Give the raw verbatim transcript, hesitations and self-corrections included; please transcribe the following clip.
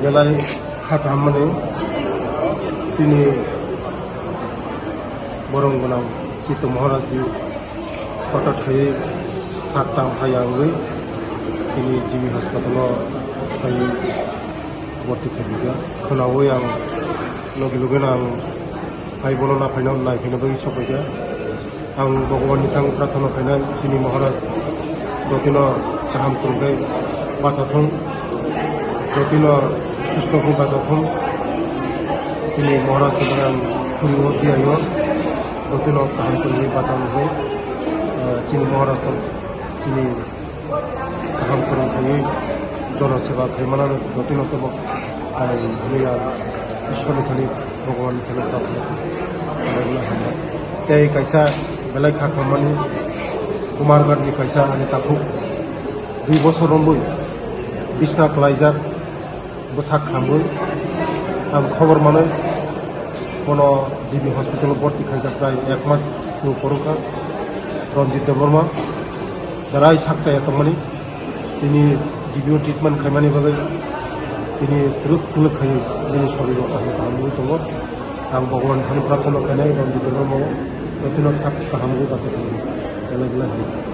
Belai kha kahammani chini borong gwnang Chitto Maharaj ji kotor thaiwi sak chang phai wngwi chini G B hospital o phaiwi borti khaijak. Khwnawi ang logi logi no ang hai bono naphaino naiphino bagwi sokphaikha. Ang Bhagwan ni thang prarthana khainai chini Maharaj jotino kaham kwrwngkhe bachathung, jotino susto khe bachathung. Chini Maharaj ni bagwi ang suri o diyaio jotino kaham kwrwngwi bachang hwnwi, eh, chini Maharaj to chini kaham kwrwng khaiwi jono seba khaimano jotino tebo hai hwnwi ang Ishwarni thani Bhagwanni thani prarthana khlaimano hambai. Tei kaisa belai kha khammani Kumarghatni kaisa ani takhuk dui bosor romwi bisna kwlaijak. Bwsak hamwi ang khobor manwi bono G B hospital o borti khaijak prai ek mas ni upor wngkha. Ranjit Debbarma belai sak chaya tongmani, tini G B o treatment khaimani bagwi tini twlwk twlwk khaiwi bini soriro kaham kaham wngwi tongo. Ang Bhagwan thani prarthana khainai Ranjit Debbarma o jotino sak kaham wngwi bachai tongo. Belai belai hambai.